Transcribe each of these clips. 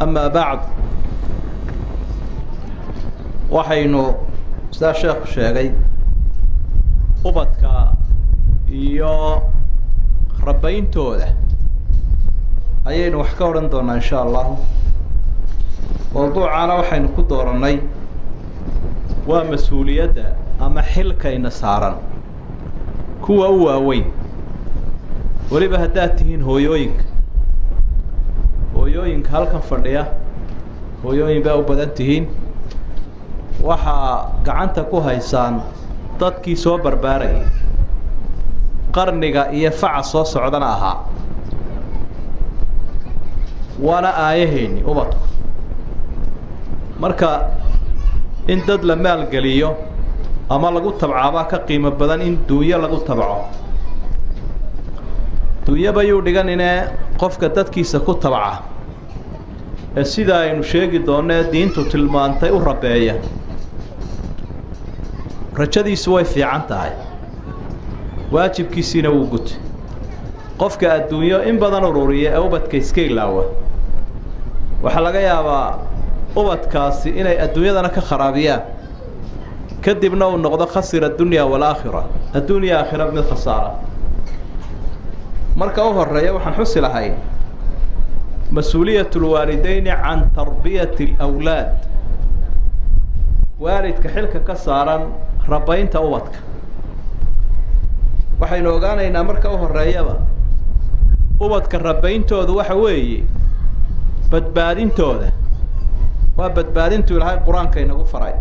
أما بعد waxaynu sidaa sheekhu sheegay ubadka iyo rabayntooda ayaynu wax ka odhan doonaa insha allahu. Mawduucaana waxaynu ku doorannay waa mas-uuliyadda ama xilkayna saaran kuwa u waaweyn, weliba haddaad tihiin hooyooyinka. Hooyooyinka halkan fadhiya, hooyooyin baa u badan tihiin. Waxaa gacanta ku haysaan dadkii soo barbaarayay, qarniga iyo faca soo socdana ahaa, waana aayaheenni ubadku. Marka in dad la maalgeliyo ama lagu tabcaabaa ka qiimo badan in duunyo lagu tabco. Duunyaba yuu dhiganine, qofka dadkiisa ku tabca ee sida aynu sheegi doonno ee diintu tilmaantay u rabeeya, rajadiisu way fiican tahay, waajibkiisiina wuu gutay. Qofka adduunyo in badan ururiya ee ubadka iska ilaawa, waxaa laga yaabaa ubadkaasi inay adduunyadana ka kharaabiyaan, kadibna uu noqdo khasira adunya waalaakhira, adduunya aakhira mid khasaara. Marka u horeeya waxaan xusi lahayn mas-uuliyat lwaalideyni can tarbiyati alawlaad, waalidka xilka ka saaran rabaynta ubadka. Waxaynu ogaanaynaa marka u horeeyaba ubadka rabayntoodu waxa weeye badbaadintooda. Waa badbaadintu Ilaahay Qur-aanka inagu faray: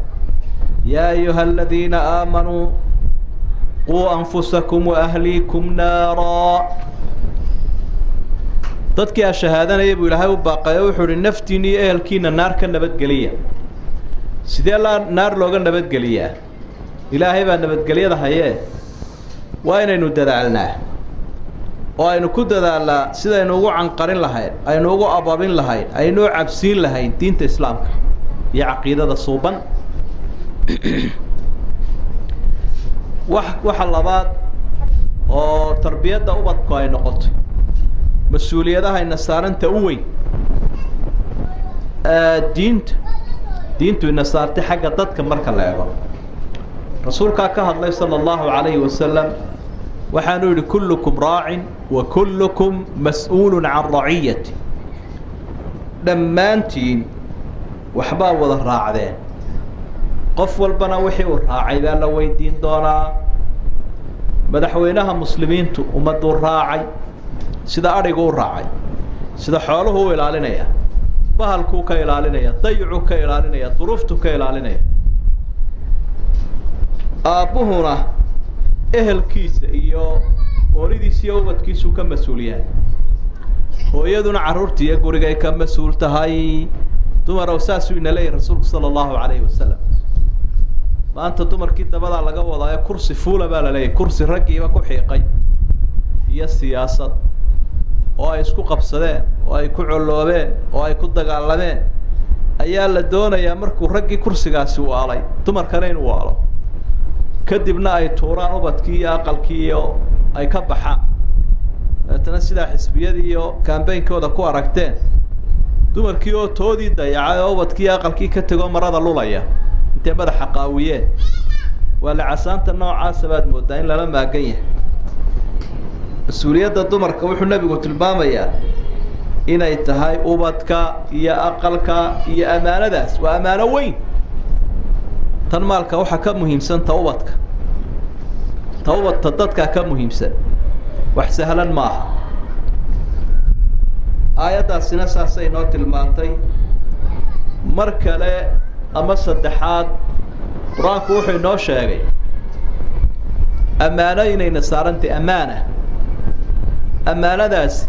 yaa ayuha aladiina aamanuu quu anfusakum waahliikum naaraa. Dadkii a shahaadanaya buu Ilaahay u baaqay oo wuxuu uhi: naftiina iyo ehelkiina naar ka nabadgeliya. Sidee laa naar looga nabadgeliyaa? Ilaahay baa nabadgelyada hayee. Waa inaynu dadaalnaa oo aynu ku dadaalnaa sidaynu ugu canqarin lahayn, aynu ugu ababin lahayn, aynu u cabsiin lahayn diinta Islaamka iyo caqiidada suuban. Wa waxa labaad oo tarbiyadda ubadku ay noqotay mas-uuliyadahayna saaranta u weyn, diinta, diintu ina saartay xagga dadka marka la eego. Rasuulkaa ka hadlay sala allahu calayhi wasalam, waxaanu yidhi: kullukum raacin wa kullukum mas-uulun can raciyati. Dhammaantiin waxbaa wada raacdeen, qof walbana wixii uu raacay baa la weydiin doonaa. Madaxweynaha muslimiintu ummaduu raacay, sida adhigu u raacay, sida xooluhu u ilaalinaya, bahalkuu ka ilaalinaya, dayicuu ka ilaalinaya, duruuftuu ka ilaalinaya. Aabbuhuna ehelkiisa iyo ooridiisa iyo ubadkiisuu ka mas-uul yahay, hooyaduna carruurta iyo gurigay ka mas-uul tahay. Dumarow, saasuu ina leeyahy rasuulku sala allahu calayhi wasalam. Maanta dumarkii dabadaa laga wadaayo, kursi fuula baa la leeyahy, kursi raggiiba ku xiiqay iyo siyaasad oo ay isku qabsadeen oo ay ku colloobeen oo ay ku dagaalameen ayaa la doonayaa. Markuu raggii kursigaasi waalay, dumarkana inuu waalo, kadibna ay tuuraan ubadkii iyo aqalkii iyo ay ka baxaan. Dabeetana sidaa xisbiyadii iyo kambeynkooda ku aragteen, dumarkii oo toodii dayacay oo ubadkii iyo aqalkii ka tegoo marada lulaya intay madaxa qaawiyeen. Waa lacasaanta noocaasa baad moodaa in lala maagan yahay. Mas-uuliyadda dumarka wuxuu nebigu tilmaamayaa inay tahay ubadka iyo aqalka iyo amaanadaas. Waa amaano weyn. Tan maalka waxaa ka muhiimsan ta ubadka, ta ubadta dadkaa ka muhiimsan. Wax sahlan maaha. Aayaddaasina saasay noo tilmaantay. Mar kale ama saddexaad Qur-aanku wuxuu inoo sheegay ammaano inayna saarantay. Ammaana, ammaanadaasi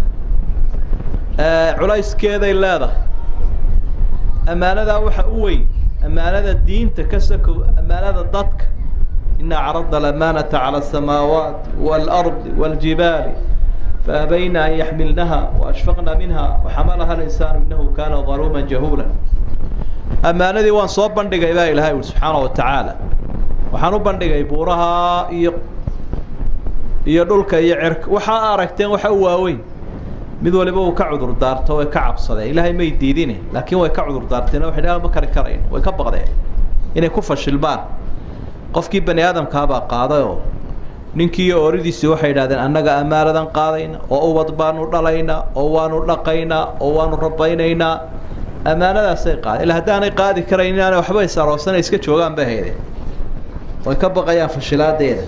culayskeeday leedahay. Ammaanadaa waxa u weyn ammaanada diinta ka sakow ammaanada dadka. Inaa caradna alamaanata cala asamaawaat waalardi waaljibaali faabayna an yaxmilnaha waashfaqna minha waxamalaha alinsaanu inahu kana daluuma jahuula. Ammaanadii waan soo bandhigay baa Ilahay uri subxaana wa tacaala. Waxaan u bandhigay buuraha iyo dhulka iyo cirka, waxaa aragteen waxa u waaweyn. Mid waliba uu ka cudur daarto, way ka cabsadeen. Ilaahay may diidine, laakiin way ka cudur daarteen. Waxay dhahan ma kari karayn, way ka baqdeen inay ku fashilmaan. Qofkii bani aadamkaabaa qaadayoo ninkii iyo ooridiisii waxay idhahdeen annaga ammaanadan qaadayna oo ubad baanu dhalaynaa oo waanu dhaqaynaa oo waanu rabaynaynaa. Ammaanadaasay qaadeen. Ila haddaanay qaadi karayn inaanay waxba is aroosana iska joogaan bay haydeen. Way ka baqayaan fashilaadeeda.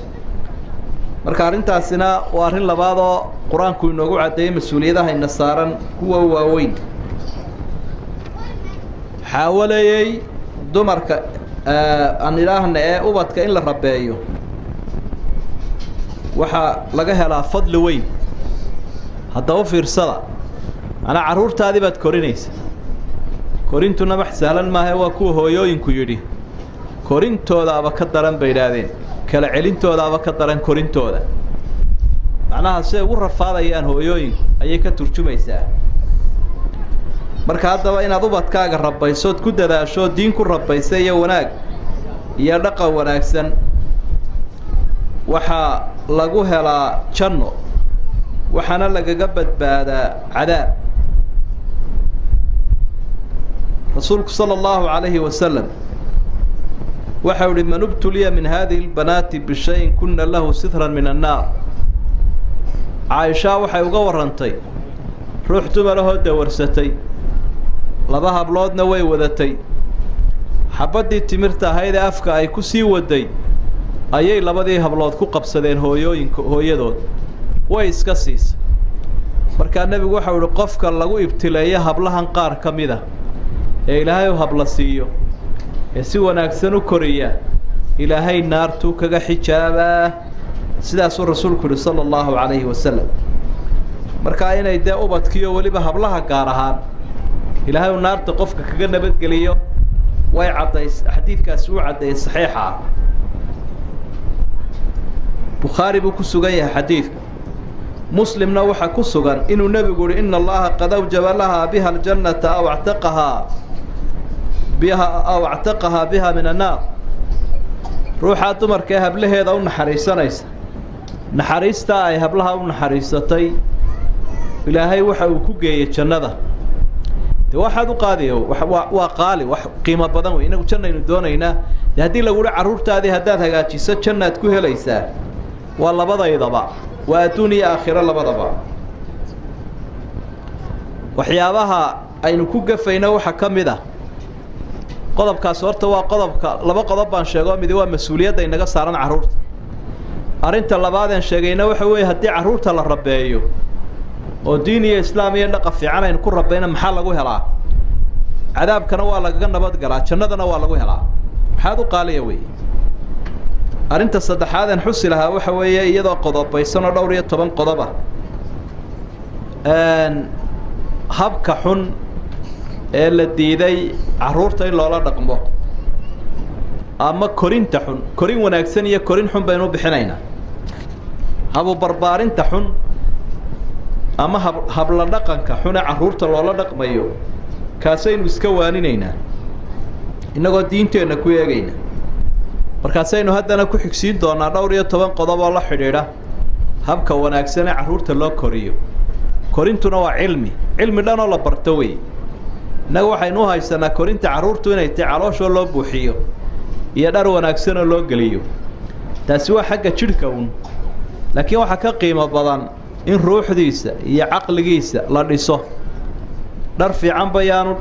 Marka arrintaasina waa arrin labaad oo qur-aanku inoogu caddeeyey mas-uuliyadaha ina saaran kuwa waaweyn. Xaawaleeyey dumarka aan idhaahna ee ubadka in la rabeeyo waxaa laga helaa fadli weyn. Haddaba fiirsada, manaa carruurtaadii baad korinaysa. Korintuna wax sahlan maaha. Waa kuwa hooyooyinku yidhi korintoodaaba ka daran bay idhaahdeen, kala celintoodaaba ka daran korintooda. Macnaha siday ugu rafaadayaan hooyooyinku ayay ka turjumaysaa. Marka haddaba inaad ubadkaaga rabaysood ku dadaasho, diin ku rabaysa iyo wanaag iyo dhaqan wanaagsan, waxaa lagu helaa janno, waxaana lagaga badbaadaa cadaab. Rasuulku sala allahu calayhi wasalam waxau ihi man ubtuliya min hadihi lbanaati bishayin kuna lahu sitran min annaar. Caaishaa waxay uga warrantay ruux dumarahoo dawarsatay, laba habloodna way wadatay. Xabaddii timirta ahayd ee afka ay ku sii waday ayay labadii hablood ku qabsadeen hooyooyinka hooyadood, way iska siisay. Markaa nebigu waxau ihi qofka lagu ibtileeyo hablahan qaar ka mid a ee ilaahay u habla siiyo ee si wanaagsan u koriya, ilaahay naartuu kaga xijaabaa. Sidaasuu rasuulku yihi sala allahu calayhi wasalam. Markaa inay dee ubadkiiyo weliba hablaha gaar ahaan ilaahay uu naarta qofka kaga nabadgeliyo way caddays, xadiidkaasi uu caddeeyey saxiixa ah. Bukhaari buu ku sugan yahay xadiidku. Muslimna waxaa ku sugan inuu nebigu yihi ina allaha qad awjaba lahaa biha aljannata aw actaqahaa biha aw actaqahaa biha min annaar. Ruuxaa dumarka ee hablaheeda u naxariisanaysa, naxariistaa ay hablaha u naxariisatay ilaahay waxa uu ku geeyey jannada. De waxaad u qaadiyo waa qaali, wax qiimo badan wey. Inagu jannaynu doonaynaa. De haddii lagu uhi carruurtaadii haddaad hagaajiso jannaad ku helaysaa, waa labadaydaba, waa adduun iyo aakhiro labadaba. Waxyaabaha aynu ku gafayno waxaa ka mid ah qodobkaas. Horta waa qodobka laba qodob baan sheego. Midi waa mas-uuliyadda inaga saaran carruurta. Arrinta labaadeen sheegayna waxa weeye haddii carruurta la rabeeyo oo diin iyo islaam iyo dhaqan fiican aynu ku rabayna, maxaa lagu helaa? Cadaabkana waa lagaga nabadgalaa, jannadana waa lagu helaa. Maxaad u qaaliya wey. Arrinta saddexaadeen xusi lahaa waxa weeye iyadoo qodobaysan oo dhowr iyo toban qodob ah, habka xun ee la diiday carruurta in loola dhaqmo ama korinta xun. Korin wanaagsan iyo korin xun baynu bixinaynaa. Habu barbaarinta xun ama hab habla dhaqanka xun ee carruurta loola dhaqmayo, kaasaynu iska waaninaynaa innagoo diinteenna ku eegayna. Markaasaynu haddana ku xigsiin doonaa dhowr iyo toban qodob oo la xidhiidha habka wanaagsan ee carruurta loo koriyo. Korintuna waa cilmi, cilmi dhan oo la barto wey. Innaga waxaynu u haysanaa korinta carruurtu inay tahay calooshoo loo buuxiyo iyo dhar wanaagsanoo loo geliyo. Taasi waa xagga jidhka un, laakiin waxaa ka qiimo badan in ruuxdiisa iyo caqligiisa la dhiso. Dhar fiican bayaanu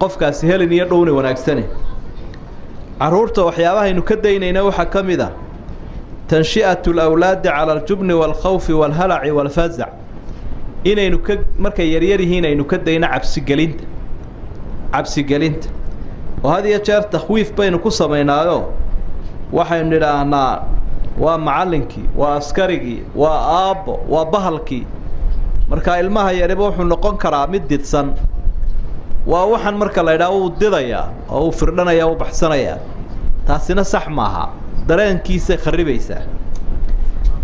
qofkaasi helin iyo dhowni wanaagsane. Carruurta waxyaabahaynu ka daynayna waxaa ka mid ah tanshi'atu alawlaadi cala aljubni waalkhawfi waalhalaci waalfazac, inaynu ka markay yaryar yihiin aynu ka dayno cabsigelinta. Cabsigelinta oo had iyo jeer takhwiif baynu ku samaynaayoo waxaynu nidhaahnaa waa macallinkii, waa askarigii, waa aabbo, waa bahalkii. Marka ilmaha yariba wuxuu noqon karaa mid didsan. Waa waxaan marka la idhaha wuu didayaa oo uu firdhanayaa, uu baxsanayaa. Taasina sax maaha, dareenkiisay kharibaysaa.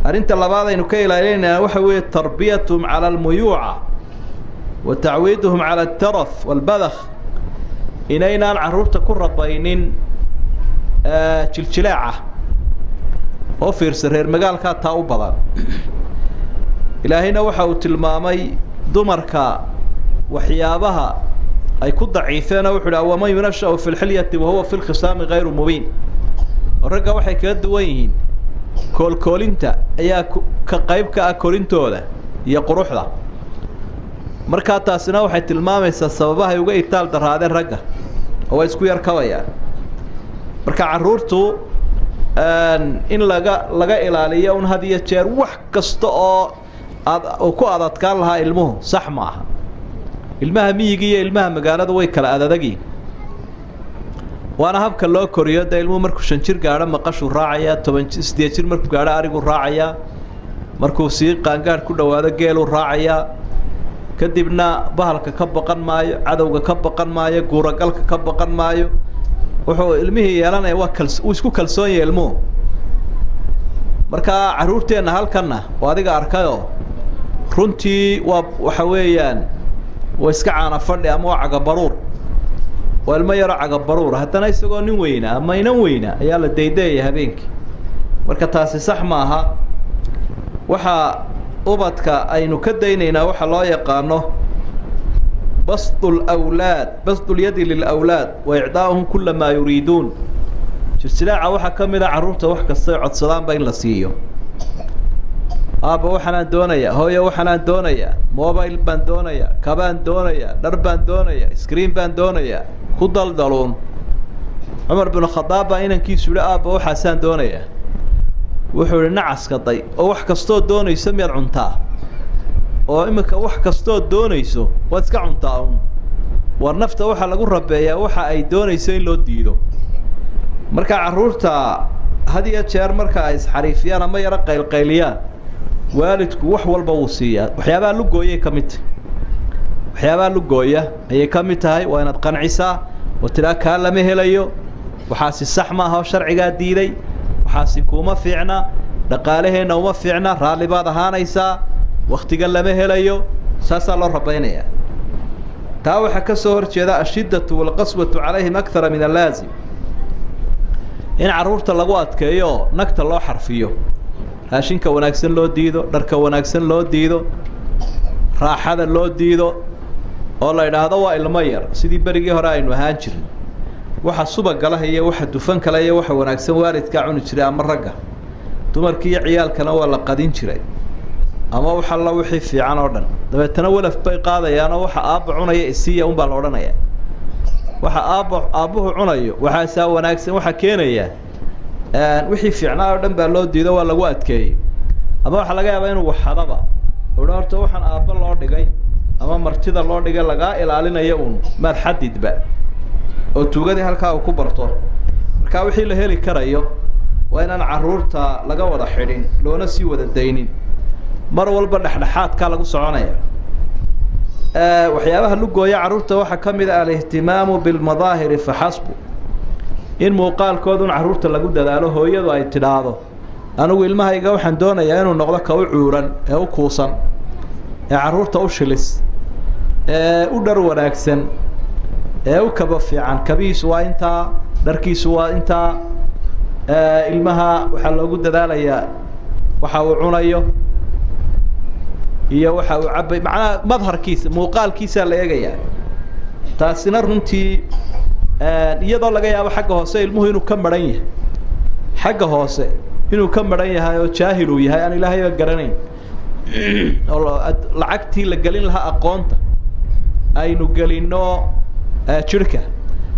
Arrinta labaad aynu ka ilaalinaynaa waxa weeye tarbiyatuhum cala almuyuuca wa tacwiiduhum cala altaraf waalbadakh, inaynaan carruurta ku rabaynin jiljileeca oo fiirsa reer magaalkaa taa u badan. Ilaahayna waxa uu tilmaamay Dumarka waxyaabaha ay ku daciifeena wuxuu idhi waman yunashau fi lxilyati wahuwa fi lkhisaami hayru mubiin. Ragga waxay kaga duwan yihiin koolkoolinta ayaa ka qayb ka ah korintooda iyo quruxda. Markaa taasina waxay tilmaamaysaa sababahay uga itaal daraadeen ragga oo way isku yar kabayaan. Marka carruurtu in laga ilaaliyo un had iyo jeer wax kasta oo ad ku adadkaan lahaa ilmuhu sax ma aha. Ilmaha miyiga iyo ilmaha magaalada way kala adadagyihin, waana habka loo koriyo. Dee ilmuhu markuu 5 jir gaadho maqashuu raacayaa, 10 8 jir markuu gaadho arigu raacayaa, markuu sii qaangaadh ku dhawaado geeluu raacayaa, kadibna bahalka ka baqan maayo, cadowga ka baqan maayo, guuragalka ka baqan maayo. Wuxuu ilmihii yeelanaya waa uu isku kalsoon yahay ilmuhu. Markaa carruurteenna halkanna oo adiga arkayoo runtii waa waxa weeyaan waa iska caana fadhi ama waa cagabaruur, waa ilmo yaro cagabaruur, haddana isagoo nin weyna ama inan weyna ayaa la daydayaya habeenkii. Marka taasi sax maaha. Waxaa ubadka aynu ka daynaynaa waxa loo yaqaano basdu lawlaad, basdu lyadi lilawlaad wa icdaa'uhum kula maa yuriiduun. Jirsilaaca waxaa ka mid a carruurta wax kastay codsadaanba in la siiyo. Aabba waxaanaan doonayaa, hooyo waxaanaan doonayaa, mobile baan doonayaa, kabaan doonayaa, dhar baan doonayaa, screen baan doonayaa, ku daldaluun. Cumar binu Khadaab baa inankiisu yihi aabba waxaasaan doonayaa. Wuxuu ihi nacaska day, oo wax kastoo doonayso miyaad cuntaa? Oo iminka wax kastoo doonayso waad iska cuntaa un. War nafta waxaa lagu rabeeyaa waxa ay doonayso in loo diido. Marka carruurta had iyo jeer marka ay isxariifiyaan ama yaro qaylqayliyaan, waalidku wax walba wuu siiyaa. Waxyaabaha lugooyay ka mid tahay, waxyaabaha lugooya ayay ka mid tahay. Waa inaad qancisaa oo tidhaa kaa lama helayo, waxaasi sax maaha oo sharcigaa diiday, waxaasi kuuma fiicna, dhaqaalaheenna uma fiicna, raalli baad ahaanaysaa, waktigan lama helayo. Saasaa loo rabaynayaa. Taa waxaa ka soo hor jeeda ashiddatu walqaswatu calayhim akthara min allaazim, in carruurta lagu adkeeyo, nagta loo xarfiyo, raashinka wanaagsan loo diido, dharka wanaagsan loo diido, raaxada loo diido, oo la idhaahdo waa ilmo yar. Sidii berigii hore aynu ahaan jirin, waxa subagalaha iyo waxa dufan kale iyo waxa wanaagsan waalidkaa cuni jiray ama ragga, dumarkii iyo ciyaalkana waa la qadin jiray ama wax alla wixii fiican oo dhan. Dabeetana walaf bay qaadayaanoo waxa aabba cunaya isiiya unbaa la odhanaya. Waxa aabba aabbuhu cunayo waxaasaa wanaagsan, waxaa keenaya wixii fiicnaa oo dhan baa loo diido, waa lagu adkeeyey. Ama waxaa laga yaabaa inuu waxadaba odha horta waxaan aabba loo dhigay ama martida loo dhigay lagaa ilaalinayo uun maad xadidba, oo tuugadii halkaa uu ku barto. Marka wixii la heli karayo waa inaan carruurta laga wada xidhin, loona sii wada daynin, mar walba dhexdhexaadkaa lagu soconaya. Waxyaabaha lugooya carruurta waxaa ka mid ah alihtimaamu bilmadaahiri faxasbu, in muuqaalkoodun carruurta lagu dadaalo. Hooyadu ay tidhaahdo anigu ilmahayga waxaan doonayaa inuu noqdo ka u cuuran ee u kuusan ee carruurta u shilis ee u dhar wanaagsan ee u kaba fiican, kabihiisu waa intaa, dharkiisu waa intaa. Ilmaha waxaa loogu dadaalayaa waxa uu cunayo iyo waxa uu cabay, macnaha madharkiisa, muuqaalkiisaa la eegayaa. Taasina runtii iyadoo laga yaabo xagga hoose ilmuhu inuu ka maran yahay, xagga hoose inuu ka maran yahay oo jaahil uu yahay aan ilaahayba garanayn, oo lacagtii la gelin lahaa aqoonta aynu gelino jirhka,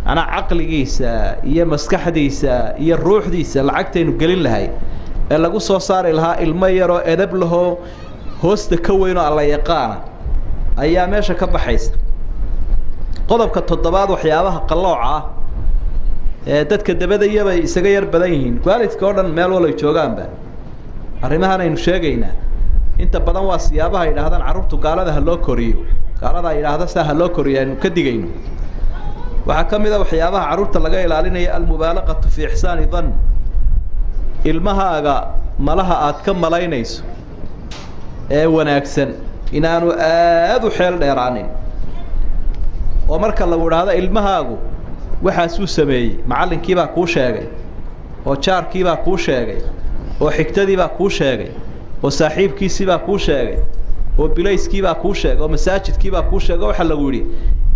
macnaa caqligiisa iyo maskaxdiisa iyo ruuxdiisa lacagtaynu gelin lahay ee lagu soo saari lahaa ilmo yaroo edab lahoo hoosta ka weyn oo alla yaqaana ayaa meesha ka baxaysa. Qodobka toddobaad, waxyaabaha qallooca ah ee dadka dabadayabay isaga yar badan yihiin, waalidka oo dhan meel walay joogaanba arrimahan aynu sheegaynaa inta badan waa siyaabaha ay yidhahdaan carruurtu gaalada ha loo koriyo, gaalada ay yidhaahda saa ha loo koriyo aynu ka digayno. Waxaa ka mid a waxyaabaha carruurta laga ilaalinaya almubaalaqatu fi ixsaani dan. Ilmahaaga malaha aad ka malaynayso ee wanaagsan inaanu aada u xeel dheeraanin, oo marka lagu idhaahdo ilmahaagu waxaasuu sameeyey, macallinkiibaa kuu sheegay oo jaarkiibaa kuu sheegay oo xigtadiibaa kuu sheegay oo saaxiibkiisiibaa kuu sheegay Oo bilayskiibaa kuu sheegay, oo masaajidkiibaa kuu sheegay, waxaa lagu yidhi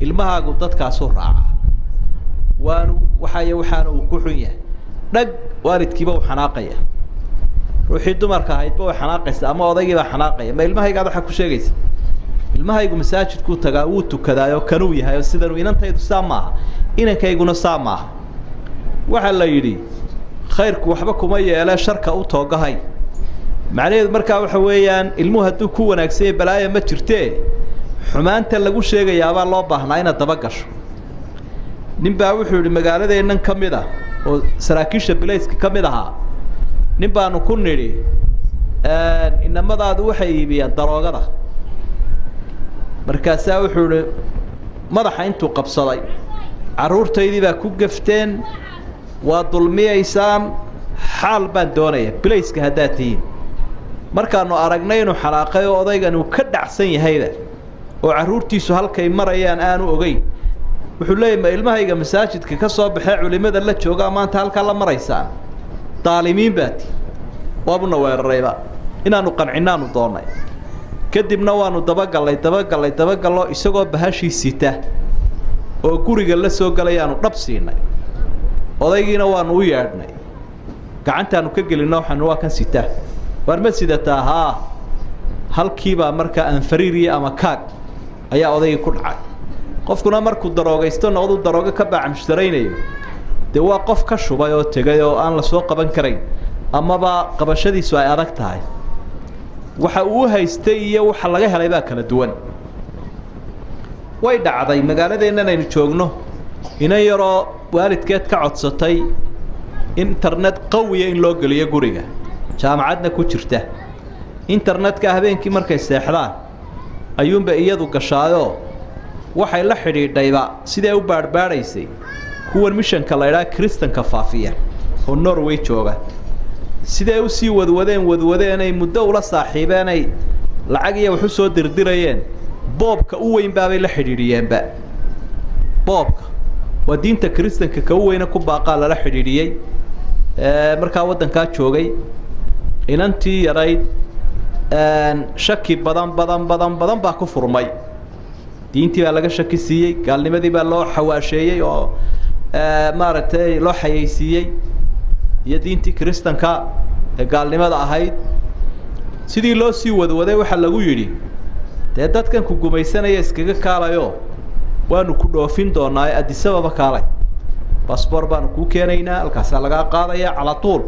ilmahaagu dadkaasuu raaca, waanu waxaay waxaana uu ku xun yahay. Dhag, waalidkiiba uu xanaaqaya, ruuxii dumarka ahaydba way xanaaqaysa, ama odaygiibaa xanaaqaya. Ma ilmahaygaad waxaa ku sheegaysa? Ilmahaygu masaajidkuu tagaa, wuu tukadaayoo kanuu yahay, oo sidanu inantaydu saa maaha, inankayguna saa maaha. Waxaa la yidhi khayrku waxba kuma yeele, sharka u toogahay. Macnaheedu markaa waxa weeyaan, ilmuhu hadduu ku wanaagsanya balaaya ma jirtee, xumaanta lagu sheegayaabaa loo baahnaa inaad daba gasho. Nin baa wuxuu yidhi, magaaladeennan ka mid ah oo saraakiisha bilayska ka mid ahaa, nin baanu ku nidhi inamadaadu waxay iibiyaan daroogada. Markaasaa wuxuu idhi, madaxa intuu qabsaday, carruurtaydii baa ku gafteen, waa dulmiyaysaan, xaal baan doonaya bilayska haddaad tihiin. Markaanu aragnay inuu xanaaqay oo odaygan uu ka dhacsan yahayba, oo carruurtiisu halkay marayaan aanu ogeyn, wuxuu leeyay, ma ilmahayga masaajidka ka soo baxee culimada la joogaa maanta halkaa la maraysaan? Daalimiin baati. Waabuna weerarayba, inaanu qancinaanu doonnay. Kadibna waanu dabagallay, dabagallay, dabagallo, isagoo bahashii sita oo guriga la soo galayaanu dhab siinay. Odaygiina waanu u yeedhnay, gacantaanu ka gelinno, waxaanu waa kan sita, waar ma sidataa? Haa. Halkiibaa markaa anfariiriya ama kaag ayaa odaygii ku dhacay. Qofkuna markuu daroogaysto noqduu daroogo ka baacmushtaraynayo, dee waa qof ka shubay oo tegay oo aan la soo qaban karayn, amaba qabashadiisu ay adag tahay. Waxa uu haystay iyo waxa laga helay baa kala duwan. Way dhacday magaaladeennan aynu joogno, inan yaroo waalidkeed ka codsatay internet qawiya in loo geliyo guriga, jaamacadna ku jirta. Internetka habeenkii markay seexdaan ayuunba iyadu gashaayoo waxay la xidhiidhayba sidee u baadhbaadhaysay kuwan mishanka la idhaha kristanka faafiya oo Norway jooga. Sidee usii wadwadeen wadwadeenay muddo ula saaxiibeenay, lacag iyo wax u soo dirdirayeen, boobka u weyn baabay la xidhiidhiyeenba. Boobka waa diinta kristanka ka u weyne ku baaqaa lala xidhiidhiyey. Markaa waddankaa joogay inantii yarayd shaki badan badan badan badan baa ku furmay. Diintii baa laga shaki siiyey, gaalnimadii baa loo xawaasheeyey oo maaragtay loo xayeysiiyey, iyo diintii kristanka ee gaalnimada ahayd. Sidii loo sii wadwaday waxaa lagu yidhi, dee dadkan ku gumaysanaya iskaga kaalayo, waanu ku dhoofin doonaa, Addis Ababa kaalay, basboor baanu kuu keenaynaa, halkaasaa lagaa qaadaya calaa tuul.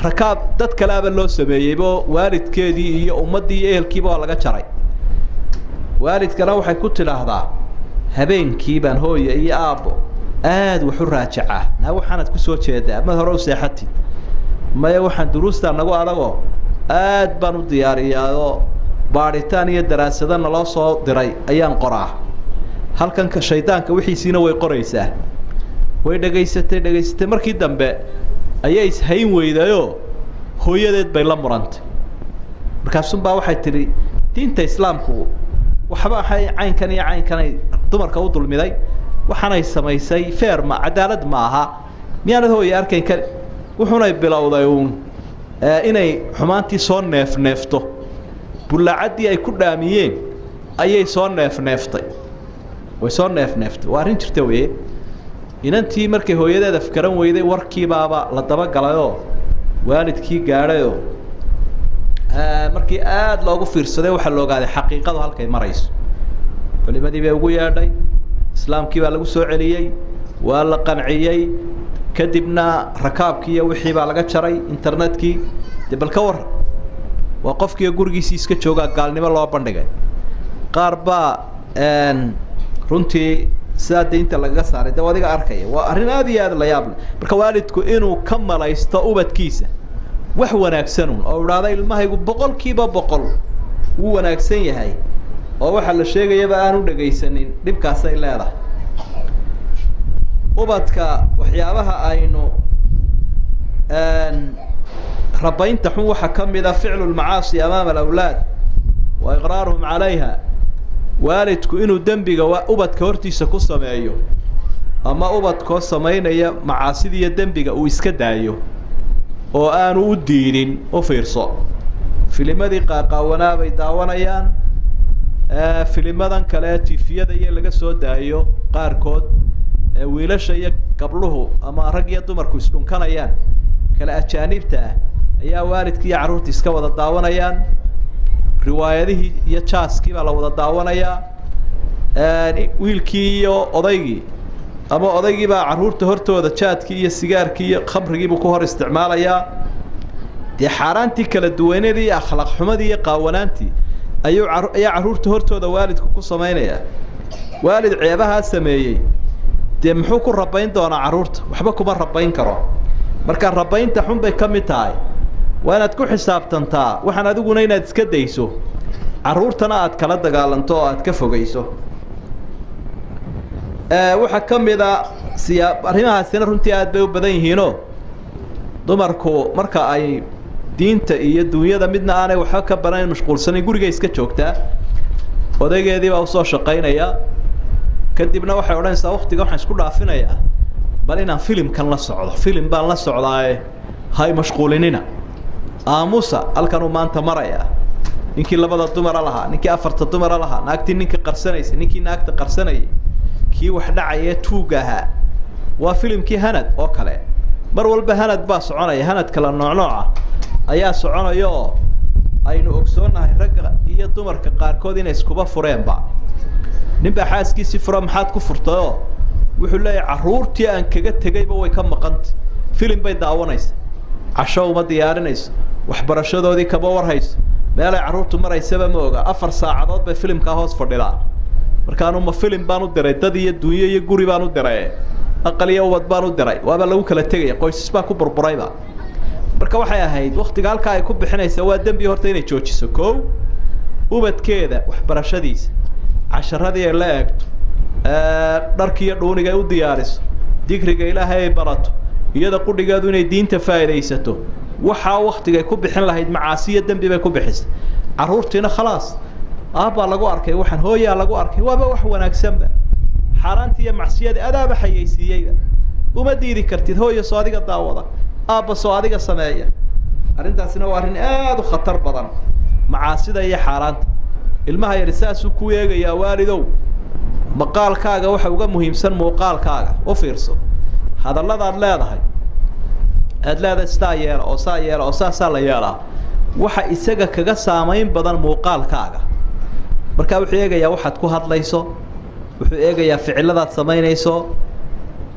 Rakaab dad kaleaba loo sameeyeybo, waalidkeedii iyo ummaddii iyo ehelkiiba waa laga jaray. Waalidkana waxay ku tidhaahdaa, habeenkii baan hooya iyo aabbo aada wax u raajacaa. Naa, waxaanaad kusoo jeedaa, mad hore u seexatid? Maya, waxaan duruustaa nagu adagoo aad baan u diyaariyaayoo baadhitaan iyo daraasado naloo soo diray ayaan qoraa. Halkan shaydaanka wixiisiina way qoraysaa. Way dhegaysatay, dhegaysatay, markii dambe ayay ishayn weydayoo hooyadeed bay la murantay. Markaasunbaa waxay tidhi, diinta islaamku waxba waxay caynkan iyo caynkanay dumarka u dulmiday, waxaanay samaysay feer ma cadaalad ma aha, miyaanad hooya arkayn kari? Wuxuunay bilowday uun inay xumaantii soo neefneefto. Bullaacaddii ay ku dhaamiyeen ayay soo neefneeftay, way soo neefneeftay. Waa arrin jirta weye. Inantii markay hooyadeed afkaran weyday, warkiibaaba la dabagalayoo waalidkii gaadhayoo markii aada loogu fiirsaday waxaa la ogaaday xaqiiqadu halkay marayso. Culimadii bay ugu yeedhay, islaamkii baa lagu soo celiyey, waa la qanciyey. Kadibna rakaabkii iyo wixii baa laga jaray internetkii. Dee bal ka warran, waa qofkiiyo gurigiisii iska joogaa gaalnimo loo bandhigay. Qaar baa runtii sidaa daynta lagaga saaray. De adiga arkaya, waa arrin aada iyo aad la yaab leh. Marka waalidku inuu ka malaysto ubadkiisa wax wanaagsanun oo idhaahda ilmahaygu 100% wuu wanaagsan yahay, oo waxaa la sheegayaba aan u dhegaysanin, dhibkaasay leedahay. Ubadka waxyaabaha aynu rabaynta xun waxaa ka mid a ficlu lmacaasi amaama alawlaad wa iqraaruhum calayha. Waalidku inuu dembiga ubadka hortiisa ku sameeyo, ama ubadkoo samaynaya macaasidiiyo dembiga uu iska daayo oo aanu u diidin. U fiirso, Filimadii qaaqaawanaa bay daawanayaan. Filimadan kale tifiyada iyo laga soo daayo qaarkood wiilasha iyo gabdhuhu ama rag iyo dumarku isdhunkanayaan kale ajaanibta ah ayaa waalidkii iyo carruurta iska wada daawanayaan. Riwaayadihii iyo jaaskii baa la wada daawanayaa. Wiilkii iyo odaygii ama odaygii baa carruurta hortooda jaadkii iyo sigaarkii iyo khamrigiibuu ku hor isticmaalayaa. Dee xaaraantii kala duwaneedii iyo akhlaaq xumadii iyo qaawanaantii ayuu ayaa carruurta hortooda waalidku ku samaynayaa. Waalid ceebahaa sameeyey dee muxuu ku rabayn doonaa carruurta? Waxba kuma rabayn karo. Marka rabaynta xun bay ka mid tahay. Waa inaad ku xisaabtantaa waxaan adiguna inaad iska dayso, carruurtana aad kala dagaalanto oo aad ka fogeyso. Waxaa ka mid a siyaa arrimahaasina runtii aad bay u badan yihiinoo dumarku marka ay diinta iyo dunyada midna aanay waxba ka baranayn, mashquulsanayn, gurigay iska joogtaa, odaygeedii baa usoo shaqaynaya. Kadibna waxay odhanaysaa waktiga waxaan isku dhaafinayaa bal inaan filimkan la socdo, filim baan la socdaaye hay mashquulinina, aamusa, halkanuu maanta marayaa. Ninkii labada dumara lahaa, ninkii afarta dumara lahaa, naagtii ninka qarsanaysa, ninkii naagta qarsanayay, kii wax dhacaya tuugga ahaa, waa filimkii hanad oo kale. Mar walba hanad baa soconaya, hanad kala nooc nooca ayaa soconaya oo aynu ogsoonnahay ragga iyo dumarka qaarkood inay iskuba fureenba. Nin baa xaaskiisii furo, maxaad ku furtayoo? Wuxuu leeyahay carruurtii aan kaga tegayba way ka maqantay, filim bay daawanaysa, casho uma diyaarinayso, waxbarashadoodii kama warhayso, meelay carruurtu maraysaba ma oga, 4 saacadood bay filimkaa hoos fadhidaa. Markaanuma filim baan u diray, dad iyo dunyo iyo guri baan u diray, aqal iyo ubad baan u diray, waaba lagu kala tegaya, qoysas baa ku burburayba. Marka waxay ahayd waktiga halkaa ay ku bixinaysaa waa dembi, horta inay joojiso. Kow, ubadkeeda waxbarashadiisa, casharadii ay la eegto, dharkiiyo dhuuniga ay u diyaariso, dikriga ilaahay ay barato, iyada qudhigeedu inay diinta faa'iidaysato. Waxaa waktigay ku bixin lahayd macaasiyo dembi bay ku bixisay. Carruurtiina khalaas, aabbaa lagu arkay waxaan, hooyaa lagu arkay, waaba wax wanaagsanba. Xaaraantii iyo macsiyadii adaaba xayeysiiyeyba, uma diidi kartid. Hooyo soo adiga daawada, aabba soo adiga sameeya. Arrintaasina waa arrin aada u khatar badan, macaasida iyo xaaraanta. Ilmaha yari saasuu ku eegayaa. Waalidow, maqaalkaaga waxa uga muhiimsan muuqaalkaaga. U fiirso hadalladaad leedahay, aada leedahay sidaa yeela oo saa yeela oo saasaa la yeelaa, waxa isaga kaga saamayn badan muuqaalkaaga. Markaa wuxuu eegayaa waxaad ku hadlayso, wuxuu eegayaa ficiladaad samaynayso,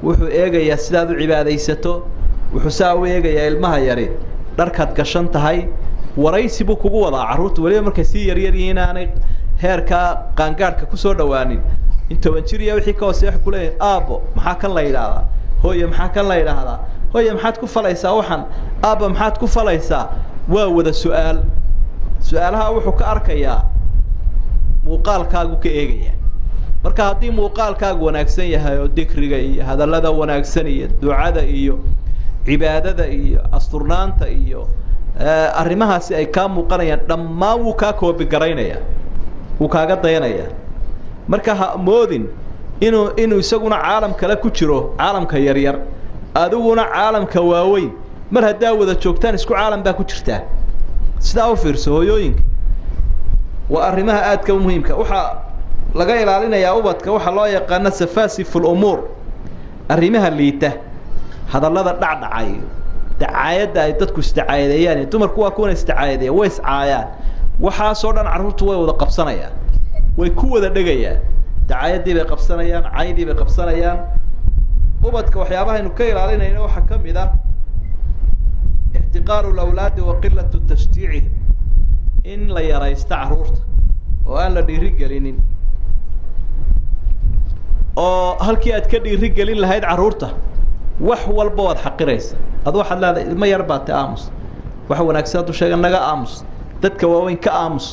wuxuu eegayaa sidaad u cibaadaysato, wuxuu saa u eegayaa ilmaha yari dharkaad gashan tahay. Waraysi buu kugu wadaa. Carruurta weliba markay sii yaryar yihiin, aanay heerkaa qaangaadhka kusoo dhawaanin, in 10 jir iyo wixii ka hooseya, waxay kuleeyihin aabbo maxaa kan la yidhaahdaa, hooye maxaa kan la yidhaahdaa, hooye maxaad ku falaysaa waxan, aabba maxaad ku falaysaa. Waa wada su-aal. Su-aalaha wuxuu ka arkayaa muuqaalkaagu ka eegaya. Marka haddii muuqaalkaagu wanaagsan yahay oo dikriga iyo hadallada wanaagsan iyo ducada iyo cibaadada iyo asturnaanta iyo arrimahaasi ay kaa muuqanayaan, dhammaan wuu kaa koobigaraynaya, wuu kaaga dayanaya. Marka ha moodin inuu isaguna caalam kale ku jiro, caalamka yaryar, adiguna caalamka waaweyn. Mar haddaa wada joogtaan isku caalam baa ku jirtaa. Sidaa u fiirso hooyooyinka, waa arrimaha aadka u muhiimka. Waxaa laga ilaalinayaa ubadka waxaa loo yaqaano safaasif lumuur, arrimaha liita, hadallada dhacdhacay, dacaayadda ay dadku isdacaayadeeyaan. Dumarku waa kuwana isdacaayadeeya, way iscaayaan. Waxaasoo dhan carruurtu way wada qabsanayaan, way ku wada dhegayaan. Dacaayadii bay qabsanayaan, caydii bay qabsanayaan. Ubadka waxyaabahaynu ka ilaalinayno waxaa ka mid ah ixtiqaaru lawlaadi wa qilatu tashjiicihim, in la yaraysto carruurta oo aan la dhiirigelinin, oo halkii aad ka dhiirigelin lahayd carruurta wax walba waad xaqiraysa. Adu waxaad leedahay ilmo yar baa te, aamus, waxa wanaagsan hadduu sheega naga aamus, dadka waaweyn ka aamus,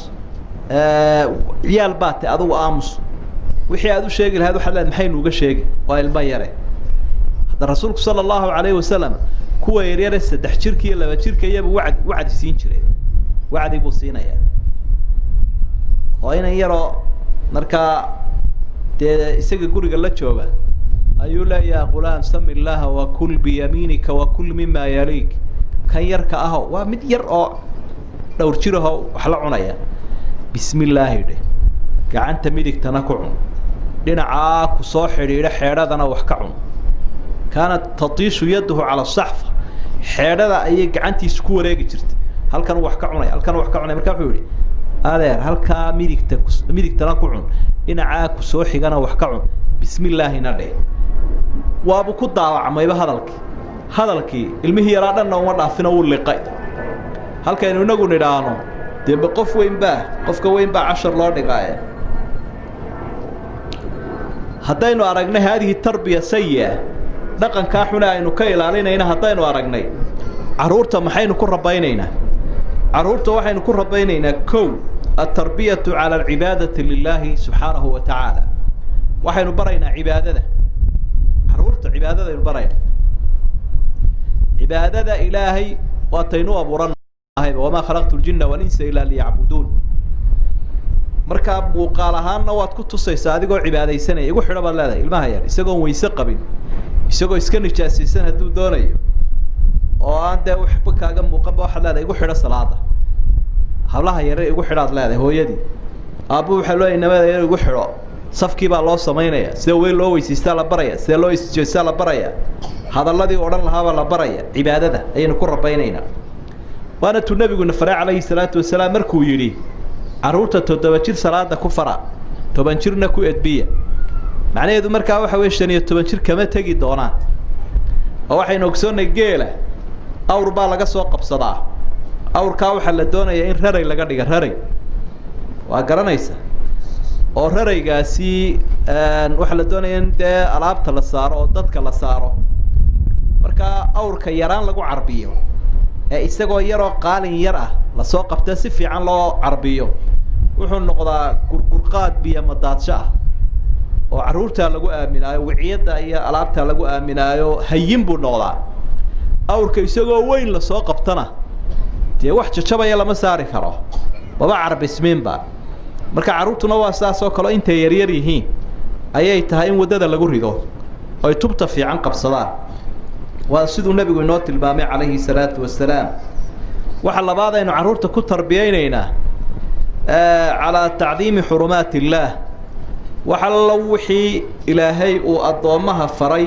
ciyaal baa te adugu aamus. Wixii aad u sheegi lahayd waxaad leedahay maxaynu uga sheegi, waa ilmo yare. Hadda rasuulku sala allahu alayhi wasalam kuwa yaryare 3 jirka iyo 2 jirka iyaba wacd wacdi siin jiray, wacdi buu siinayaa. Oo inan yaroo markaa dee isaga guriga la jooga ayuu leeyaha qulaam sami illaaha wakul biyamiinika wakul mima yaliik. Kan yarka aho waa mid yar oo Dhowr jirahoo wax la cunaya, bismillaahi dheh, gacanta midigtana ku cun, dhinacaa ku soo xidhiidha xeedhadana wax ka cun. Kaanat tatiishu yaduhu cala saxfa, xeedhada ayay gacantiisu ku wareegi jirtay, halkan wax ka cunaya, halkan wax ka cunaya. Marka wuxuu yihi, adeer, halkaa midigta midigtana ku cun, dhinacaa ku soo xigana wax ka cun, bismillaahina dheh. Waabuu ku daawacmayba hadalkii, hadalkii ilmihii yaraa dhanna uma dhaafino, wuu liqay. Halkaynu inagu nidhaahno dee ma qof weyn baa, qofka weyn baa cashar loo dhigaaye. Haddaynu aragnay haadihi tarbiya sayi-a, dhaqankaa xune aynu ka ilaalinayna, haddaynu aragnay, carruurta maxaynu ku rabaynaynaa? Carruurta waxaynu ku rabaynaynaa, kow, altarbiyatu cala alcibaadati lilaahi subxaanahu wa tacaala. Waxaynu baraynaa cibaadada carruurta, cibaadadaynu baraynaa, cibaadada Ilaahay waataynu abuuranahayba, wamaa khalaqtu ljina walinsa ilaa liyacbuduun. Markaa muuqaal ahaanna waad ku tusaysaa adigoo cibaadaysanaya. Igu xidho baad leedahay ilmaha yar, isagoon weyse qabin, isagoo iska nijaasaysan hadduu doonayo, oo aan dee waxba kaaga muuqanba, waxaad leedahay igu xidho salaada. Hablaha yare igu xidhaad leedahay, hooyadii aabbu waxaa loo inamada yar igu xidho. Safkii baa loo samaynaya, sida weyn loo weysiistaa la baraya, sida loo isjeestaa la baraya, hadalladii odhan lahaabaa la baraya. Cibaadada ayaynu ku rabaynaynaa. Waana tuu nabiguna faray calayhi salaatu wasalaam markuu yidhi, carruurta 7 jir salaada ku fara, 10 jirna ku edbiya. Macnaheedu markaa waxa weye 15 jir kama tegi doonaan. Oo waxaynu ogsoonnay geela awr baa laga soo qabsadaa. Awrkaa waxaa la doonayaa in raray laga dhiga. Raray waa garanaysa, oo raraygaasi waxaa la doonaya in dee alaabta la saaro oo dadka la saaro. Markaa awrka yaraan lagu carbiyo ee isagoo yaroo qaalin yar ah lasoo qabta, si fiican loo carbiyo, wuxuu noqdaa gurgurqaad biyo madaadsho ah, oo carruurtaa lagu aaminaayo, wiciyadda iyo alaabtaa lagu aaminaayo, hayin buu noqdaa. Awrka isagoo weyn lasoo qabtana dee wax jajabaya lama saari karo, maba carbismiinba. Marka carruurtuna waa sidaas oo kaleo, intay yaryar yihiin ayay tahay in waddada lagu rido oy tubta fiican qabsadaan. Waa siduu nebigu inoo tilmaamay calayhi salaatu wasalaam. Waxa labaad aynu carruurta ku tarbiyaynaynaa calaa tacdiimi xurumaat illaah. Wax allo wixii Ilaahay uu addoommaha faray,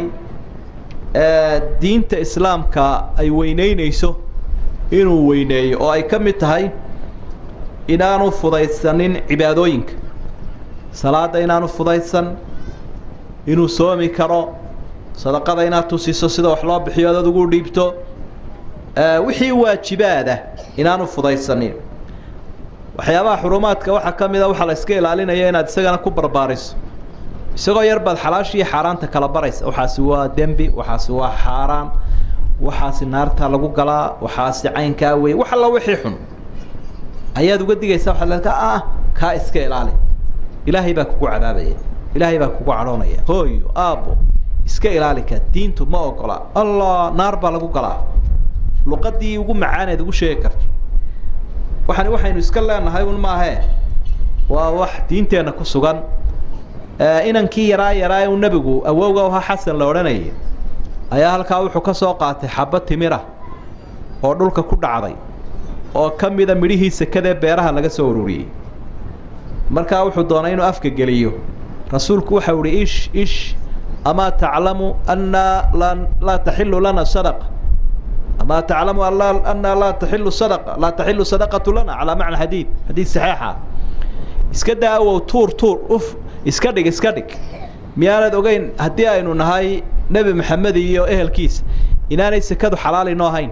diinta Islaamka ay weyneynayso, inuu weyneeyo, oo ay ka mid tahay inaanu fudaydsanin cibaadooyinka, salaadda inaanu fudaydsan, inuu soomi karo, sadaqada inaad tusiso sida wax loo bixiyo, ad ugu dhiibto, wixii waajibaada inaanu fudaydsanin. Waxyaabaha xurumaadka waxaa ka mid a waxaa la iska ilaalinaya inaad isagana ku barbaariso. Isagoo yar baad xalaasha iyo xaaraanta kala baraysa. Waxaasi waa dembi, waxaasi waa xaaraan, waxaasi naartaa lagu galaa, waxaasi caynkaa wey. Wax alla wixii xun ayaad uga digaysa. Waxaad leedahay, ah, kaa iska ilaali, Ilaahay baa kugu cadaabaya, Ilaahay baa kugu cadhoonaya. Hooyo, aabbo, iska ilaali ka, diintu ma ogola, Allah, naar baa lagu galaa. Luqadii ugu macaaneed ugu sheegi karto. Waxani waxaynu iska leenahay un maahee, waa wax diinteenna ku sugan. Inankii yaraa yaraa uu nebigu awowga ahaa, Xasan la odhanayay, ayaa halkaa wuxuu ka soo qaatay xabad timira oo dhulka ku dhacday, oo ka mida midhihii sekadee beeraha laga soo ururiyey. Markaa wuxuu doonay inuu afka geliyo. Rasuulku waxau ihi, ish ish, amaa taclamu anna laa taxilu lana sadaqa, amaa taclamu anna laa taxilu sadaqa, laa taxilu sadaqatu lana, calaa macna xadiid, xadiid saxiixa. Iska daa awow, tuur tuur, uf, iska dhig, iska dhig. Miyaanad ogeyn haddii aynu nahay Nebi Maxamed iyo ehelkiisa inaanay sekadu xalaal inoo ahayn?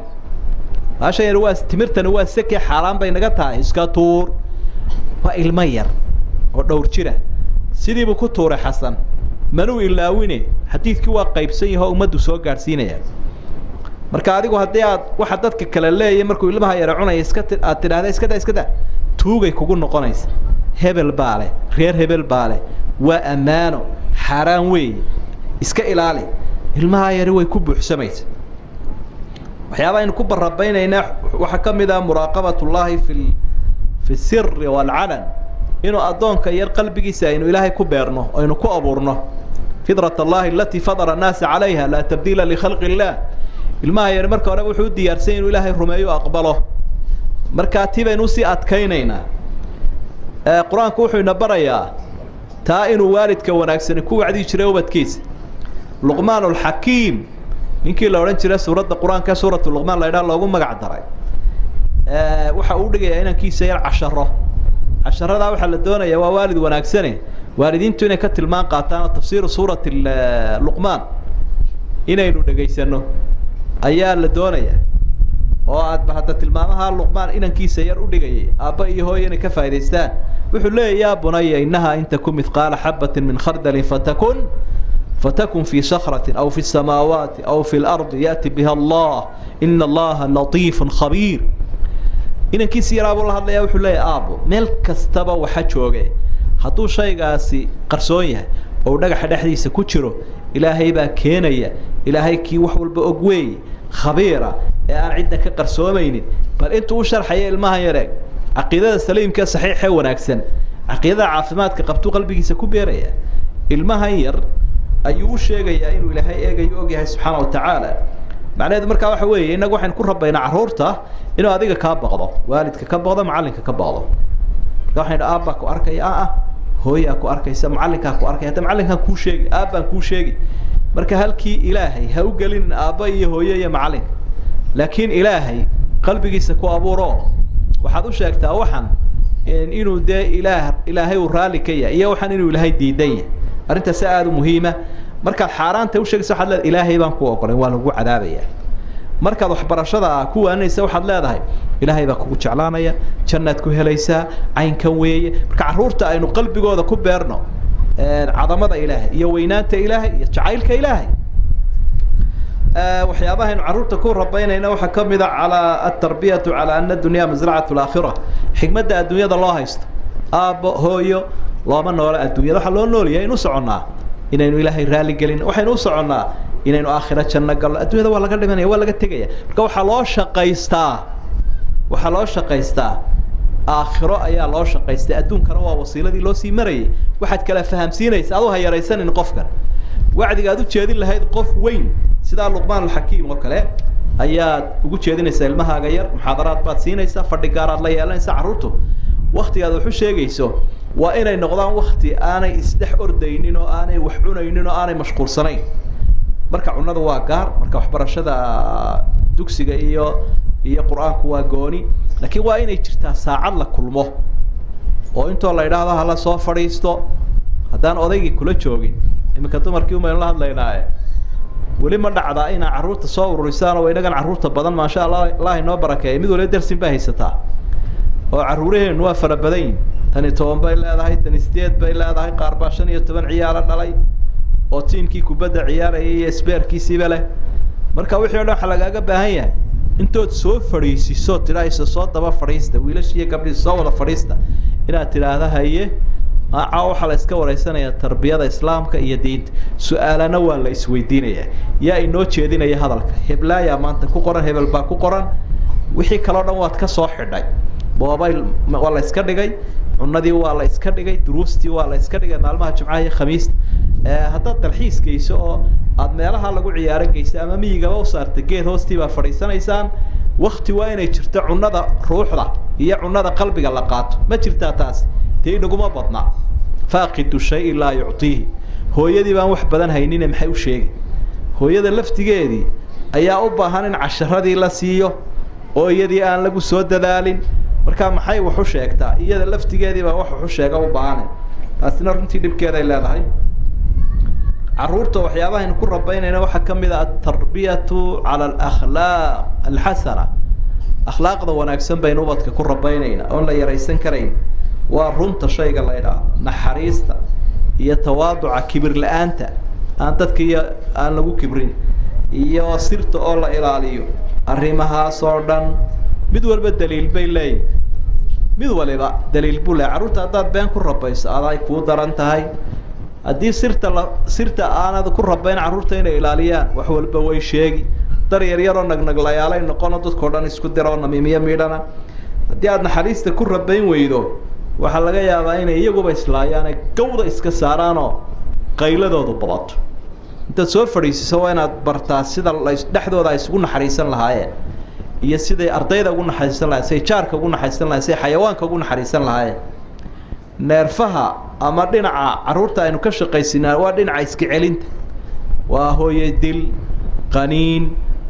Baashan yar waa timirtani, waa seke, xaaraan bay naga tahay, iska tuur. Waa ilmo yar oo dhowr jira. Sidiibuu ku tuuray Xasan, manuu ilaawine, xadiidkii waa qaybsan yaho, ummaddu soo gaadhsiinaya. Marka adigu haddii aad waxa dadka kale leeyahy markuu ilmaha yara cunaya iska aad tidhaahda iska da, iska da, tuugay kugu noqonaysa. Hebel baa leh, reer hebel baa leh, waa ammaano, xaaraan weeye, iska ilaali. Ilmaha yari way ku buuxsamaysa. Waxyaaba aynu ku barabaynaynaa waxaa ka mid ah muraaqabat ullaahi fi siri waalcalan, inuu addoonka yar qalbigiisa aynu Ilaahay ku beerno, aynu ku abuurno fidrat allahi alatii fadara annaasa calayha, laa tabdiila likhalqi illaah. Ilmaha yar marka horeba wuxuu u diyaarsan inuu Ilaahay rumeeyo, aqbalo. Markaa tii baynu usii adkaynaynaa. Qur-aanku wuxuu ina barayaa taa inuu waalidka wanaagsani ku wacdii jiray ubadkiisa. Luqmaan alxakiim, ninkii la odhan jiray suuradda qur-aanka suuratu Luqmaan la idhaha loogu magac daray, waxa uu dhigayaa inankiisa yar casharo. Casharadaa waxaa la doonaya, waa waalid wanaagsane, waalidiintu inay ka tilmaan qaataan. Tafsiiru suurati Luqmaan inaynu dhegaysano ayaa la doonaya, oo aad ba hadda tilmaamaha Luqmaan inankiisa yar u dhigayay aabba iyo hooyo inay ka faa'idaystaan. Wuxuu leeyahy: "Yaa bunaya, innahaa in taku mithqaala xabatin min khardalin fatakun fi sakratin aw fi الsamaawaati aw fi اlardi yaأti biha Allah, ina Allaha latiifu khabiir." Inankiisi yaraabuu la hadlaya. Wuxuu leeyahy: aabbo, meel kastaba waxa jooge, hadduu shaygaasi qarsoon yahay oo dhagaxa dhexdiisa ku jiro, Ilaahay baa keenaya. Ilaahay kii wax walba og weeye, khabiira ee aan cidna ka qarsoomaynin. Bal intuu u sharxaya ilmahan yareeg caqiidada saliimka, saxiixee wanaagsan, caqiidada caafimaadka qabtuu qalbigiisa ku beeraya. Ilmahan yar ayuu u sheegayaa inuu Ilaahay eegayo, og yahay subxaana wa tacaala. Macnaheedu markaa waxa weeye, innagu waxaynu ku rabaynaa carruurta inuu adiga kaa baqdo, waalidka ka baqdo, macallinka ka baqdo. Marka waxaynu aabbaa ku arkaya, hooyaa ku arkaysa, macallinkaa ku arkaya. Hadda macallinkaan kuu sheegi, aabbaan kuu sheegi. Marka halkii Ilaahay ha u gelinin aabba iyo hooyo iyo macallinka, laakiin Ilaahay qalbigiisa ku abuuro. Waxaad u sheegtaa waxan inuu dee ilaah Ilaahay uu raalli ka yahay, iyo waxaan inuu Ilaahay diidan yahay. Arrintaasi aada u muhiima. Markaad xaaraanta u sheegaysa, waxaad leedahay: Ilaahay baan ku ogolayn, waa lagu cadaabaya. Markaad waxbarashada ku waaninaysa, waxaad leedahay: Ilaahay baa kugu jeclaanaya, jannaad ku helaysaa, caynkan weeye. Marka carruurta aynu qalbigooda ku beerno cadamada Ilaahay iyo weynaanta Ilaahay iyo jacaylka Ilaahay. Waxyaabaha aynu carruurta ku rabaynayna waxaa kamid a calaa altarbiyatu calaa ana dunya masracatu alaakhira. Xikmadda adduunyada loo haysto, aabbo hooyo, looma noola adduunyada. Waxaa loo nool yahay inu soconnaa inaynu Ilaahay raali gelin. Waxaynu u soconnaa inaynu aakhira janno galno. Adduunyada waa laga dhimanaya, waa laga tegaya. Marka waxaa loo shaqaystaa aakhiro ayaa loo shaqaystay. Adduunkana waa wasiiladii loo sii marayay. Waxaad kala fahamsiinaysa, adoo ha yaraysanin qofkan wacdiga aad u jeedin lahayd qof weyn, sidaa Luqmaan alxakiim oo kale ayaad ugu jeedinaysaa ilmahaaga yar. Muxaadaraad baad siinaysaa, fadhi gaaraad la yeelanaysaa. Carruurtu waktigaad wax u sheegayso waa inay noqdaan wakti aanay isdhex ordaynin oo aanay wax cunaynin oo aanay mashquulsanayn. Marka cunada waa gaar, marka waxbarashada dugsiga iyo qur-aanku waa gooni. Laakiin waa inay jirtaa saacad la kulmo oo intoo la idhaahdo hala soo fadhiisto, haddaan odaygii kula joogin. Iminka dumarkii umaynu la hadlaynaaye, weli ma dhacdaa inaa carruurta soo ururisaan? Oo inagan carruurta badan, maasha Allah, Allah inoo barakeeya, mid waliba dersin baa haysataa oo carruuraheennu waa fara badan yihin. Tani 10 bay leedahay, tani 8 bay leedahay, qaar baa 15 ciyaalo dhalay oo tiimkii kubadda ciyaarayay iyo sbeerkiisiiba leh. Marka wixii o dhan waxaa lagaaga baahan yahay intood soo fadhiisiso, tidhaa isa soo daba fadhiista, wiilasha iyo gabdhihi soo wada fadhiista, inaad tidhaahda: haye, caawa waxaa la iska wareysanayaa tarbiyada islaamka iyo diinta, su-aalana waa la isweydiinayaa. Yaa inoo jeedinaya hadalka? Heblaayaa maanta ku qoran, hebel baa ku qoran. Wixii kaleo dhan waad ka soo xidhay. Mobile waa la iska dhigay, cunadii waa la iska dhigay, duruustii waa la iska dhigay. Maalmaha Jumcaha iyo Khamiista haddaad dalxiis geyso oo aada meelaha lagu ciyaaro geysa ama miyigaba u saarta, geed hoostii baa fadhiisanaysaan. Wakti waa inay jirto cunada ruuxda iyo cunada qalbiga la qaato. Ma jirtaa taas? Dee inaguma badna. Faaqidu shayi laa yuctiihi. Hooyadii baan wax badan haynine, maxay u sheegi? Hooyada laftigeedii ayaa u baahan in casharadii la siiyo oo iyadii aan lagu soo dadaalin. Marka maxay wax u sheegtaa? Iyada laftigeedii baa wax u sheega u baahane. Taasina runtii dhibkeeday leedahay. Carruurta waxyaabahaynu ku rabaynayna waxaa kamid a altarbiyatu cala alakhlaaq alxasana. Akhlaaqda wanaagsan baynu ubadka ku rabaynayna oon la yaraysan karayn. Waa runta shayga la idhaahdo, naxariista iyo tawaaduca, kibir la-aanta, aan dadka iyo aan lagu kibrin, iyo sirta oo la ilaaliyo. Arrimahaas oo dhan mid walba daliil bay leeyihin, mid waliba daliil buu leeyahy. Carruurta haddaad been ku rabayso, aday kuu daran tahay. Haddii sirta la sirta aanad ku rabayn carruurta inay ilaaliyaan, wax walba way sheegi. Dar yar yaroo nagnaglayaalay noqono, dadkao dhan isku diroo namiimiyo miidhana. Haddii aad naxariista ku rabayn weydo, waxaa laga yaabaa inay iyaguba islaayaane gawda iska saaraanoo qayladoodu badato. Intaad soo fadhiisiso waa inaad bartaa sida la dhexdooda ay isugu naxariisan lahaayeen. Iyo siday ardayda ugu naxariisan lahayen, siday jaarka ugu naxariisan lahayen, siday xayawaanka ugu naxariisan lahaayeen. Neerfaha ama dhinaca carruurta aynu ka shaqaysinaa waa dhinaca iska celinta. Waa hooye dil, qaniin,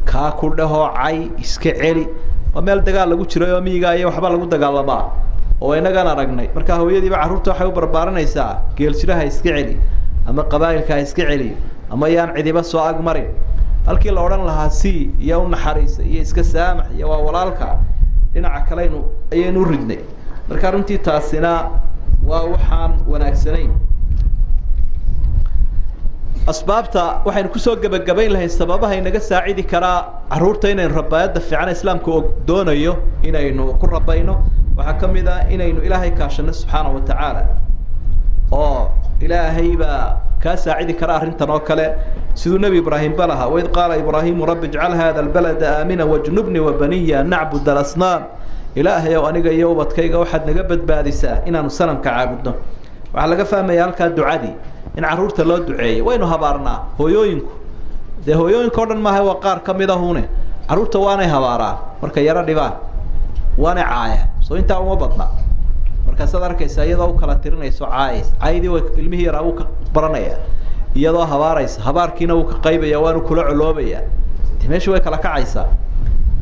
kaa ku dhahoo cay, iska celi. Waa meel dagaal lagu jiray oo miyigaa iyo waxba lagu dagaalamaa oo inagaan aragnay. Marka hooyadiiba carruurta waxay u barbaarinaysaa geeljiraha iska celi, ama qabaa'ilka ha iska celiyo, ama yaan cidiba soo agmarin. Halkii la odhan lahaa si iyo u naxariisa iyo iska saamax iyo waa walaalka, dhinaca kaleynu ayaynu u ridnay. Marka runtii taasina waa waxaan wanaagsanayn. Asbaabta waxaynu kusoo gebagabayn lahayn, sababaha inaga saacidi karaa carruurta inaynu rabaayadda fiican islaamku doonayo inaynu ku rabayno, waxaa ka mid ah inaynu Ilaahay kaashano subxaana wa tacaala, oo Ilaahay baa kaa saacidi kara arrintan oo kale, siduu Nebi Ibraahim ba lahaa: "Waid qaala Ibraahimu rabbi ijcal hada albalada aamina wajnubnii wabaniya an nacbud alasnaam." Ilaahay ow, aniga iyo ubadkayga waxaad naga badbaadisaa inaanu sanamka caabudno. Waxaa laga fahmaya halkaa ducadii in carruurta loo duceeyay. Waynu habaarnaa hooyooyinku, dee hooyooyinka o dhan maaha, waa qaar kamid ahune. Carruurta waanay habaaraan markay yaro dhibaan, waanay caayaan, soo intaa uma badna. Markaasaad arkaysaa iyadoo u kala tirinayso caayaysa, caydii way ilmihii yaraa wuu ka baranaya. Iyadoo habaaraysa, habaarkiina wuu ka qaybaya, waanu kula coloobaya, de meesha way kala kacaysaa.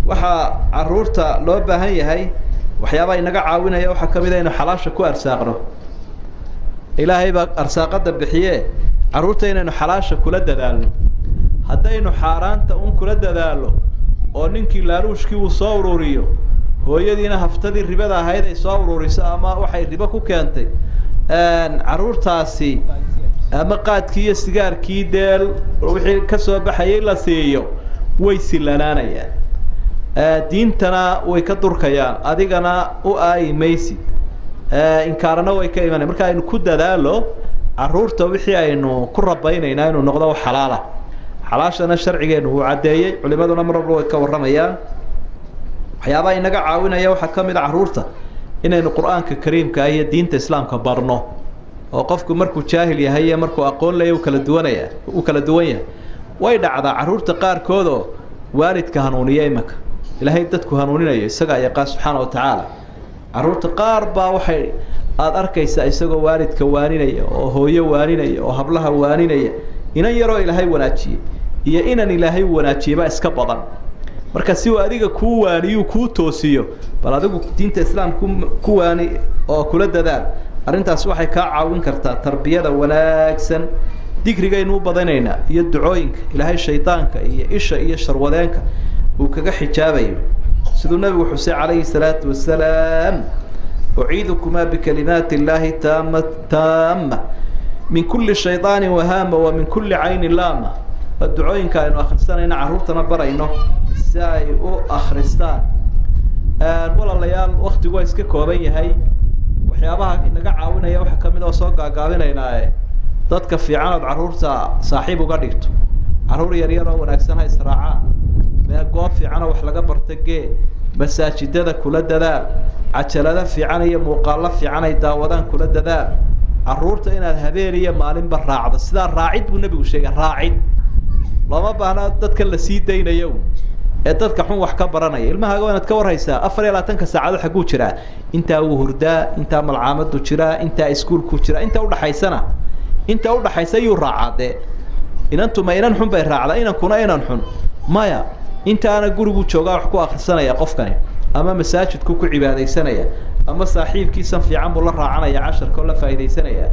Waxaa carruurta loo baahan yahay, waxyaabaha inaga caawinaya waxaa kamid a inu xalaasha ku arsaaqno. Ilaahay baa arsaaqada bixiye, carruurta inaynu xalaasha kula dadaalno. Haddaynu xaaraanta un kula dadaallo, oo ninkii laaluushkii uu soo ururiyo, hooyadiina haftadii ribada ahayd ay soo ururiso, ama waxay ribo ku keentay carruurtaasi, ama qaadkii iyo sigaarkii dee wixii kasoo baxayay la siiyo, way silanaanayaan, diintana way ka durkayaan, adigana u aayi maysid, inkaarana way ka imanaya. Marka aynu ku dadaalo carruurta wixii aynu ku rabaynaynaa inuu noqdo wax xalaala. Xalaashana sharcigeenu wuu caddeeyey, culimaduna mar walba way ka warramayaan. Waxyaabaha inaga caawinaya waxaa kamid a carruurta inaynu Qur-aanka kariimka ah iyo diinta islaamka barno, oo qofku markuu jaahil yahay iyo markuu aqoon leeya u kala duwanaya, uu kala duwan yahay. Way dhacdaa carruurta qaarkoodoo waalidka hanuuniya. Imanka Ilaahay dadku hanuuninayo isagaa yaqaan subxaana wa tacaala. Carruurta qaar baa waxay aada arkaysaa isagoo waalidka waaninaya, oo hooyo waaninaya, oo hablaha waaninaya. Inan yaroo Ilaahay wanaajiyey iyo inan Ilaahay wanaajiyey baa iska badan. Marka si uu adiga kuu waaniyuu kuu toosiyo, bal adigu diinta islaamka ku waani oo kula dadaal. Arrintaas waxay kaa caawin kartaa tarbiyada wanaagsan. Dikrigaynu u badanaynaa iyo ducooyinka Ilaahay shaydaanka iyo isha iyo sharwadeenka uu kaga xijaabayo, siduu Nabigu xusay calayhi salaatu wasalaam: "Uciidukumaa bikalimaati illaahi taama taama min kulli shayطaani wahaama wa min kulli caynin laama." Waa ducooyinka aynu akrisanayno, carruurtana barayno si ay u akristaan. Walaalayaal, waktigu waa iska kooban yahay. Waxyaabaha inaga caawinaya waxaa kamid oo soo gaagaabinaynaae, dadka fiican ood carruurta saaxiib uga dhigto. Carruur yar yar oo wanaagsan ha israacaan, mee goob fiicanoo wax laga barta gee, masaajidada kula dadaal, cajalado fiican iyo muuqaallo fiican ay daawadaan kula dadaal. Carruurta inaad habeen iyo maalinba raacdo, sidaa raacid buu Nebigu sheegay. Raacid looma baahna dadka la sii daynayo ee dadka xun wax ka baranaya. Ilmahaaga waa inaad ka warhaysaa 24-ka saacadood xagguu jiraa. Intaa wuu hurdaa, intaa malcaamadu jiraa, intaa iskuulku jiraa, inta udhaxaysana, inta udhaxaysa yuu raacaa. Dee inantuma inan xun bay raacdaa, inankuna inan xun maya. Intaana gurigu joogaa wax ku akrisanaya qofkani, ama masaajidku ku cibaadaysanaya, ama saaxiibkiisan fiican buu la raacanaya casharka oo la faaidaysanaya.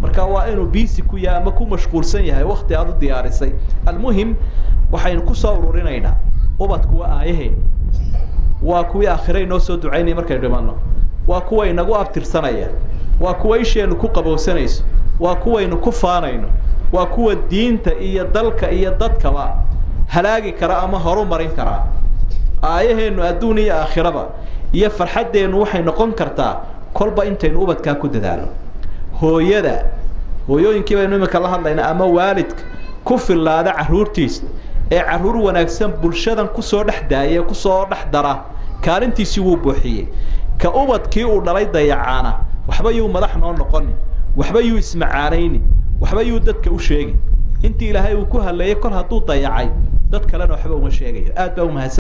Marka waa inuu busy ku yahay ama ku mashquulsan yahay wakti aad u diyaarisay. Almuhim, waxaynu kusoo ururinaynaa, ubadku waa aayaheen, waa kuwii aakhira inoo soo ducaynaya markaynu dhimanno, waa kuwa inagu abtirsanaya, waa kuwa isheenu ku qabowsanayso, waa kuwaynu ku faanayno, waa kuwa diinta iyo dalka iyo dadkaba halaagi kara ama horu marin karaa. Aayaheennu adduun iyo aakhiraba iyo farxaddeennu waxay noqon kartaa kolba intaynu ubadkaa ku dadaalo. Hooyada, hooyooyinkii baynu iminka la hadlaynaa, ama waalidka ku fillaada carruurtiisa ee carruur wanaagsan bulshadan kusoo dhex daaya, kusoo dhex dara, kaalintiisii wuu buuxiyey. Ka ubadkii uu dhalay dayacaana, waxba yuu madax noo noqonin, waxba yuu ismacaanaynin, waxba yuu dadka u sheegin. Intii Ilaahay uu ku hadleeyay kol hadduu dayacay, dad kalena waxba uma sheegayo. Aad baa umahadsan.